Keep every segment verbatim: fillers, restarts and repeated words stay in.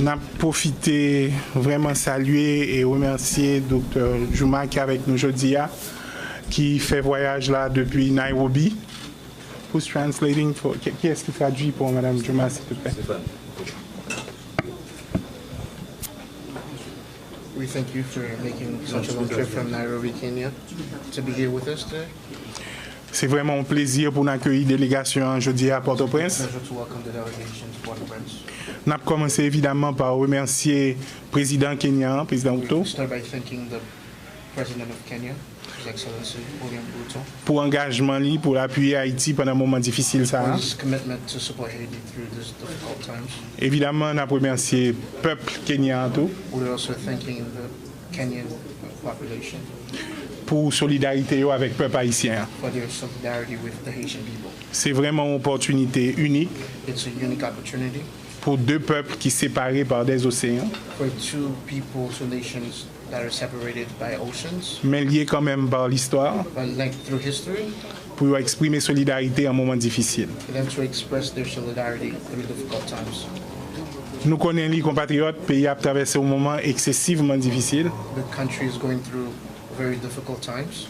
N ap pwofite vrèman salye e remèsye Doktè Juma ki avèk nou jodi a, ki fè vwayaj la depi Nairobi. Who's translating for, ki, kiyès ki tradui pou Madam Juma, silvouplè? We thank you for making such a long trip from Nairobi, Kenya, to be here with us today. Se vrèman yon plezi pou n akeyi delegasyon an jodi a Pòtoprens. Pleasure to welcome the delegation to Port-au-Prince. N ap kòmanse evidaman pa remèsye prezidan kenyan an, prezidan Ruto, Start by thanking the President of Kenya, His Excellency William Ruto, pou angajman li pou l apiye Ayiti pandan moman difisil sa for a. His commitment to support Haiti through these difficult times. Evidaman, n ap remèsye pèp kenyan an tou We're also thanking the Kenyan population pou solidarite yo avèk pèp ayisyen an. For their solidarity with the Haitian people. Se vrèman yon opòtinite inik It's a unique opportunity pou de pèp ki separe pa de oseyan, for two people, two nations that are separated by oceans, men lye kanmenm pa listwa, but linked through history, pou yo eksprime solidarite an moman difisil. For them to express their solidarity through difficult times. Nou konnen li, konpatriyòt, peyi a ap travèse yon moman eksesivman difisil, The country is going through very difficult times.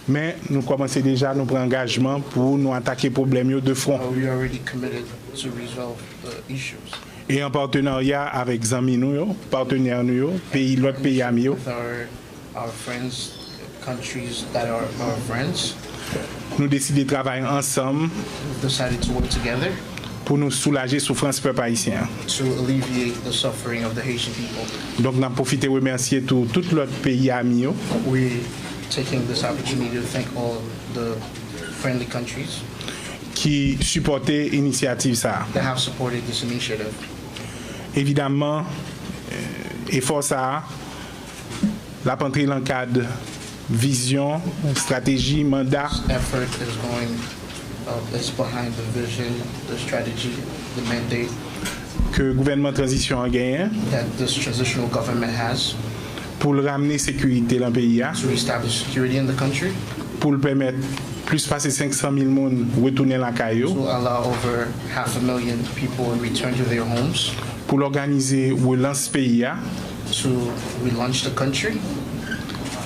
Men nou kòmanse deja, nou pran angajman pou nou atake pwoblèm yo de fwon. Uh, we already committed to resolve the issues. E an patenarya avèk zanmi nou yo, patnè nou yo, peyi, lòt peyi ami yo, With our, our friends, countries that are our friends, nou deside travay ansanm we've decided to work together pou nou soulaje soufrans pèp ayisyen an. To alleviate the suffering of the Haitian people. Donk, n ap pwofite remèsye tou tout lòt peyi ami yo We taking this opportunity to thank all the friendly countries ki sipòte inisyativ sa a. That have supported this initiative. Evidaman, eh, efò sa a, l ap antre nan kad vizyon, estrateji, manda Effort is going uh, is behind the vision, the strategy, the mandate ke gouvènman tranzisyon an genyen that this transitional government has pou l ramne sekirite nan peyi a, to reestablish security in the country, pou l pèmèt plis pase senk san mil moun retounen lakay yo, to allow over half a million people return to their homes, pou l òganize relans peyi a, to relaunch the country,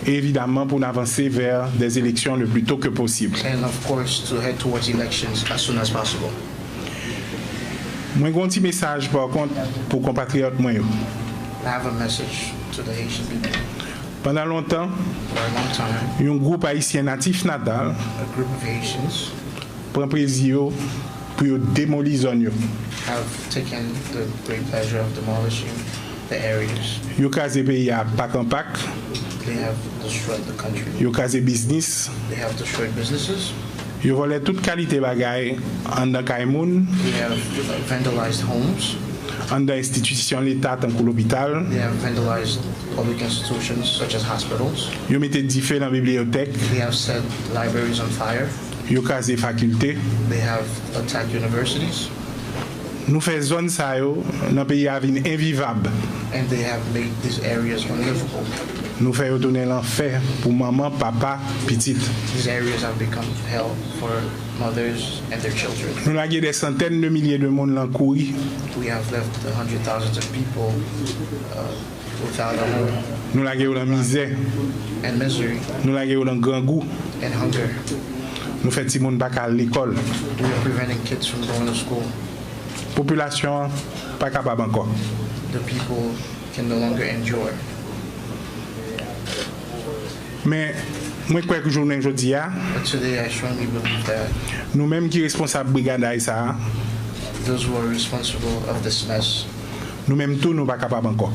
e evidaman pou n avanse vè des élections le plus tôt que possible. And of course to head towards elections as soon as possible. Mwen gen yon ti mesaj pa kont pou konpatriyòt mwen yo. I have a message to the Haitian people. Pandan lontan, For a long time, yon gwoup ayisyen natif natal a group of Haitians pran plezi yo pou yo demoli zòn yo. Have taken the great pleasure of demolishing the areas. Yo kraze peyi a pak an pak, They have destroyed the country. Yo kraze biznis, They have destroyed businesses. Yo vòlè tout kalite bagay anndan kay moun, They have vandalized homes. Anndan enstitisyon leta tankou lopital. They have vandalized public institutions such as hospitals. Yo mete dife nan bibliyotèk. They have set libraries on fire. Yo kraze fakilte. They have attacked universities. Nou fè zòn sa yo nan peyi a vin envivab. And they have made these areas unlivable. Nou fè yo tounen lanfè pou manman, papa, pitit. These areas have become hell for mothers and their children. Nou lage dè santèn de milye de moun lan kouri. We have left the hundred thousands of people uh, without a home Nou lage yo lan mizè. And misery Nou lage yo lan grangou. And hunger. Nou fè timoun pa ka al lekòl. We are preventing kids from going to school. Popilasyon an pa kapab ankò. The people can no longer endure. Men, mwen kwè ke jounen jodi a, But today I strongly believe that nou menm ki responsab brigaday sa a, those who are responsible of this mess, nou menm tou nou pa kapab ankò.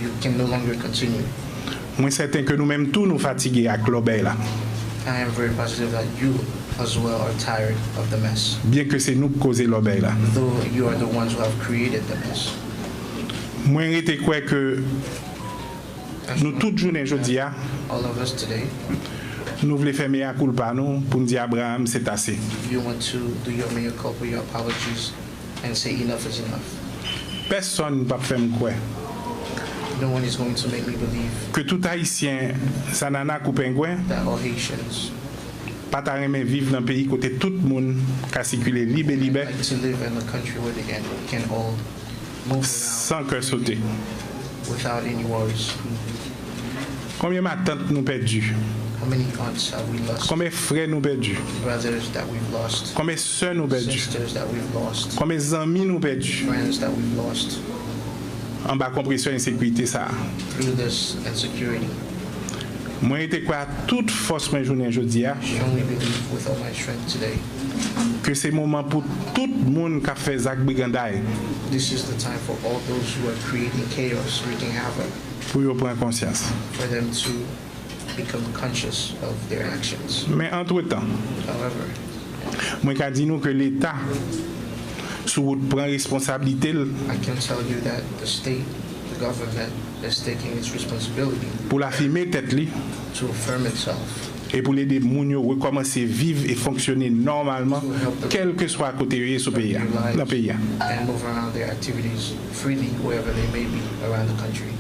You can no longer continue. Mwen sèten ke nou menm tou nou fatige ak lòbèy la. I am very positive that you as well are tired of the mess. Byenke se nou k koze lòbèy la. Though you are the ones who have created the mess. Mwen rete kwè ke nou tout jounen jodi a, All of us today, nou vle fè mea culpa nou pou n di Abraham se ase. You want to do your mea culpa, your apologies, and say enough is enough. Pèsonn p ap fè m kwè No one is going to make me believe ke tout Ayisyen sa nana kou pengwen that all Haitians pa ta renmen viv nan peyi kote tout moun ka sikile libe libè. Like to live in a country where they can, can all Move around san kè sote. Without any worries. Konbyen matant nou pèdi? How many aunts have we lost? Konbyen frè nou pèdi? Brothers that we've lost. Konbyen sè nou pèdi? Sisters that we've lost. Konbyen zanmi nou pèdi? Friends that we've lost. Anba konpresyon ensekirite sa a. Through this insecurity. Mwen rete kwè ak tout fòs mwen jounen jodi a Strongly believe with all my strength today. ke se moman pou tout moun k ap fè zak briganday This is the time for all those who are creating chaos, wreaking havoc, pou yo pran konsyans. for them to become conscious of their actions. Men antretan, However, mwen ka di nou ke Leta sou wout pran responsablite l I can tell you that the state, the government, is taking its responsibility pou l afime tèt li to affirm itself e pou l ede moun yo rekòmanse viv e fonksyone nòmalman, kèlkeswa kote yo ye sou peyi a, nan peyi a. And move around their activities freely wherever they may be around the country.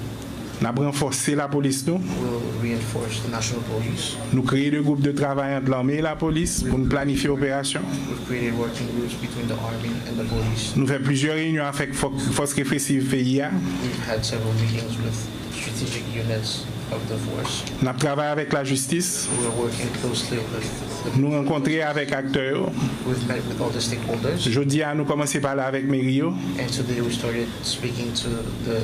N ap ranfòse lapolis nou. We'll reinforce the National Police. Nou kreye de gwoup de travay ant lame e lapolis pou n planifye operasyon. We've created working groups between the Army and the police. Nou fè plizyè reyinyon avèk fò- fòs represiv peyi a. We've had several meetings with strategic units of the force. N ap travay avèk lajistis. We're working closely with the Nou rankontre avèk aktè yo. We've met with all the stakeholders, Jodi a, nou kòmanse pale avèk meri yo. And today we started speaking to the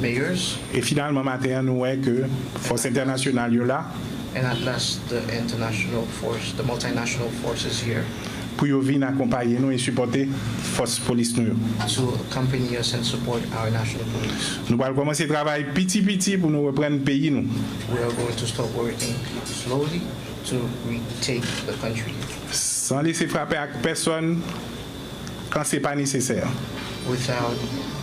mayors. E finalman, maten an, nou wè ke fòs entènasyonal yo la. And at last, the international force, the multinational force is here Pou yo vin akonpaye nou e sipòte fòs polis nou yo. To accompany us and support our national police. Nou pral kòmanse travay piti piti pou nou reprann peyi nou. We are going to start working slowly to retake the country. San lese frape ak pèsonn kan se pa nesesè. Without,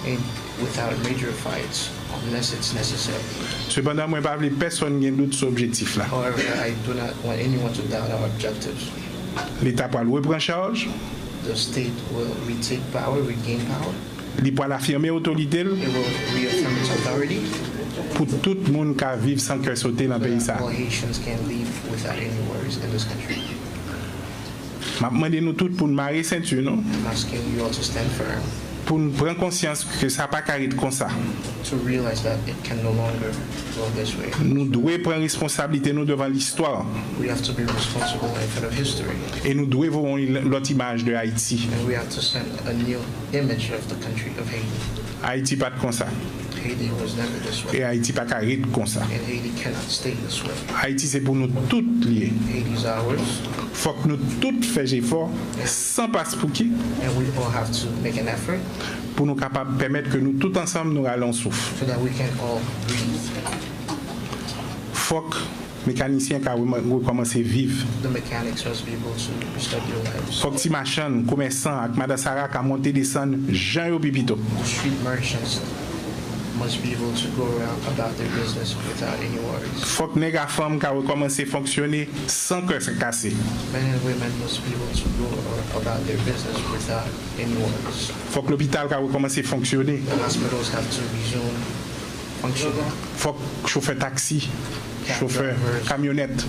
in, without major fights, unless it's necessary. Sepandan, mwen pa vle pèsonn gen dout sou objektif la. However, I do not want anyone to doubt our objectives. Leta pral repran chaj. The state will retake power, regain power. Li pral afime otorite l. It will reaffirm its authority. Pou tout moun ka viv san kè sote nan peyi sa. All Haitians can live without any worries in this country. M ap mande nou tout pou n mare senti nou. I'm asking you all to stand firm. Pou n pran konsyans ke sa pa ka ret konsa. To realize that it can no longer go this way. Nou dwe pran responsablite nou devan listwa. We have to be responsible in front of history. E nou dwe voye yon lòt imaj de Ayiti. And we have to send a new image of the country of Haiti. Ayiti pa t konsa. Haiti was never this way. E Ayiti pa ka ret konsa. And Haiti cannot stay this way. Ayiti se pou nou tout li ye. Haiti is ours. Fòk nou tout fè jefò san paspouki. And we all have to make an effort. Pou nou kapab pèmèt ke nou tout ansanm nou rale yon souf. So that we can all breathe. Fòk mekanisyen ka rekòmanse viv. The mechanics must be able to restart their lives. Fòk ti machann, komèsan ak madan Sara ka monte desann jan yo pi pito. The street merchants must be able to go around about their business without any worries. Fòk nèg a fanm ka rekòmanse fonksyone san kè kase. Men and women must be able to go about their business without any worries. Fòk lopital ka rekòmanse fonksyone. The hospitals have to resume functioning. Fòk chofè taksi, chofè kamyonèt,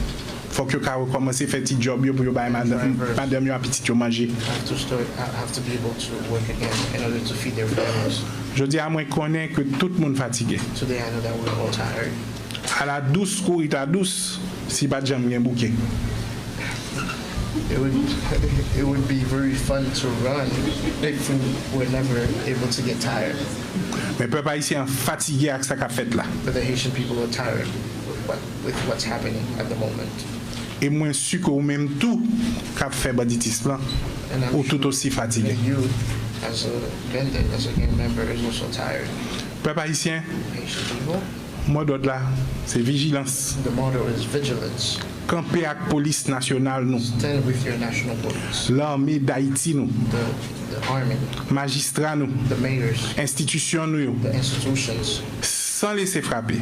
fòk yo ka rekòmanse fè ti djòb yo pou yo bay madanm madanm yo ak pitit yo manje. Have to start, have to be able to work again in order to feed their families. Jodi a, mwen konnen ke tout moun fatige. Today I know that we're all tired. Ala dous kouri ta dous si pa t janm gen bouke. It would, it would be very fun to run if we were never able to get tired. Men pèp ayisyen an fatige ak sa k ap fèt la. But the Haitian people are tired with, what, with what's happening at the moment. E mwen si ke ou menm tou k ap fè banditis lan, ou tout osi fatige. And you, as a bandit, as a gang member, is also tired. Pèp ayisyen, Haitian people, modòd la, se vijilans. The motto is vigilance. Kanpe ak polis nasyonal nou. Stand with your national police. Lame Dayiti nou. The, the army. Majistra nou. The mayors. Enstitisyon nou yo. The institutions. San lese frape.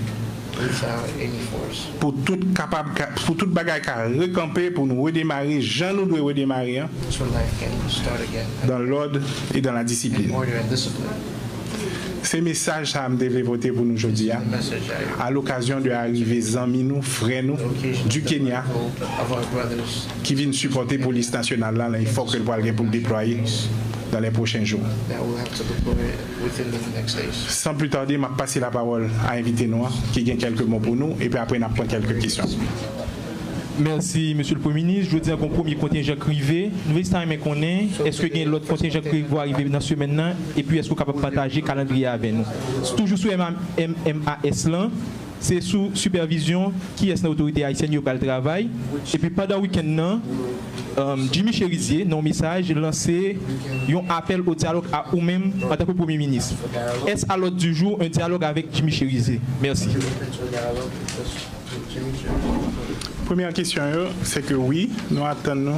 Without any force. Pou tout kapab, pou tout bagay ka rekanpe, pou nou redemare jan nou dwe redemare an. So life can start again. Dans l'ordre et dans la discipline. Order and discipline. Se mesaj sa a m te vle pote pou nou jodi a, The message I a lokazyon de arive zanmi nou, frè nou, the occasion du Kenya, of our brothers ki vin sipòte polis nasyonal la nan efò ke l pral gen pou l deplwaye. dans les prochains jours. San pli tade, m ap pase lapawòl a envite nou an, ki gen kèlke mo pou nou, epi apre n ap pran kèlke kesyon. Mèsi, Mesye le Premye Minis. Jodi a, gen yon premye kontenjan k rive. Nou vle sa renmen konnen, èske gen lòt kontenjan k prevwa rive nan semèn nan? Epi, èske w kapab pataje kalandriye avè nou? Toujou sou M A, M M A S lan, se sou sipèvizyon kiyès nan otorite ayisyèn yo pral travay. Epi, pandan wikenn nan, Jimmy Chérizier, nan yon mesaj, lanse yon apèl o dyalòg a ou menm antanke Premye Minis. Est-ce à l'ordre du jour un dialogue avec Jimmy Chérizier? Mèsi. Premyè kesyon yo, se ke wi, nou atann nou.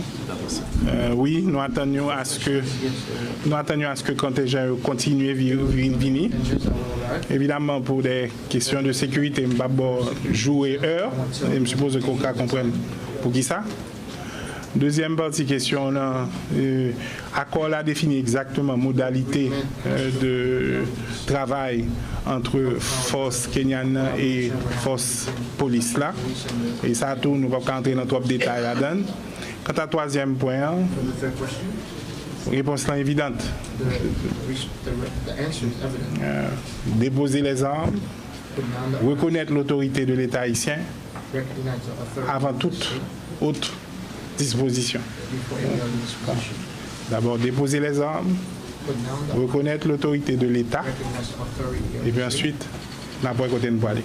Wi, nou atann nou aske nou atann nou aske kontenjan yo kontinye vini. Evidaman, pou de kesyon de sekirite, m p ap ba w jou e è, e m sipoze ke w ka konprann poukisa. Dezyèm pati kesyon w nan, akò la defini egzakteman modalite de travay ant fòs kenyan nan e fòs polis la. E sa tou, nou p ap ka antre nan twòp detay ladan l. Kanta twazyèm pwen an, repons lan evidant. Depoze lèzam, rekonèt lotorite de Leta ayisyen avan tout ot dispozisyon. Dabò, depoze lèzam, rekonèt lotorite de Leta, epi answit, n ap wè kote n prale.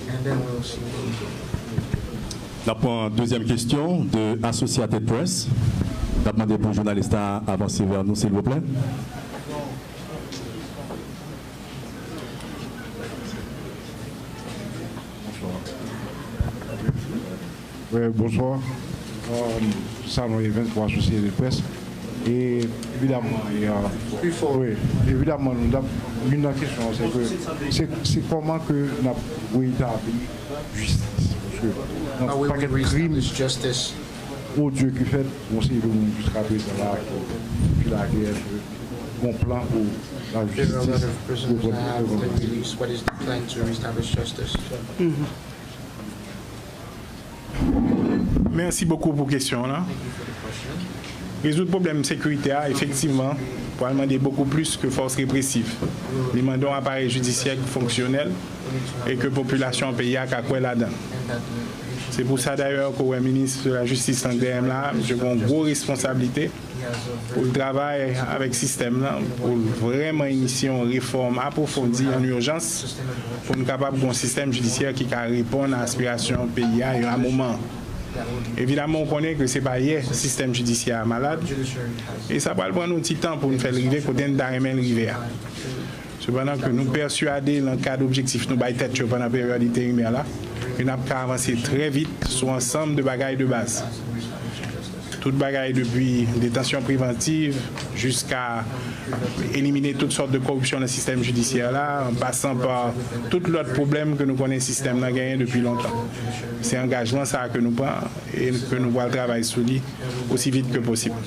N ap pran dezyèm kesyon de Associated Press. N ap mande pou jounalis la avanse vè nou, silvouplè. Wi, bonswa. Sanon Evens pou Associated Press. E evidaman, e, wi, evidaman, nou t ap, youn nan kesyon an, se ke se, se kòman ke n ap retabli jistis, paske nan pakèt krim odye ki fèt, gon seri de moun jiska prezan la ki, ki lage, èske gon plan pou lajistis reprann, reprann plas? Mèsi bokou pou kesyon w lan. Rezoud pwoblèm sekirite a, efektivman, pral mande bokou plis ke fòs represiv. Li mande yon aparèy jidisyè ki fonksyonèl e ke popilasyon peyi a ka kwè ladan l. Se pou sa dayè ke w wè minis de la jistis lan dèyè m la, misye gen yon gwo responsablite pou l travay avèk sistèm nan, pou l vrèman inisye yon refòm apwofondi an ijans, pou n kapab gen yon sistèm jidisyè ki ka reponn a aspirasyon peyi a yo a moman an. Evidaman, w konnen ke se pa yè sistèm jidisyè a malad, e sa pral pran nou ti tan pou n fè l rive kote n ta renmen l rive a. Sepandan ke nou pèswade, nan kad objektif nou bay tèt yo pandan peryòd enterimè la, ke n ap ka avanse trè vit sou ansanm de bagay de baz. Tout bagay depi detansyon prevantiv jiska elimine tout sòt de koripsyon nan sistèm jidisyè la, an pasan pa tout lòt pwoblèm ke nou konnen sistèm nan genyen depi lontan. Se angajman sa a ke nou pran e ke nou pral travay sou li osi vit ke posib.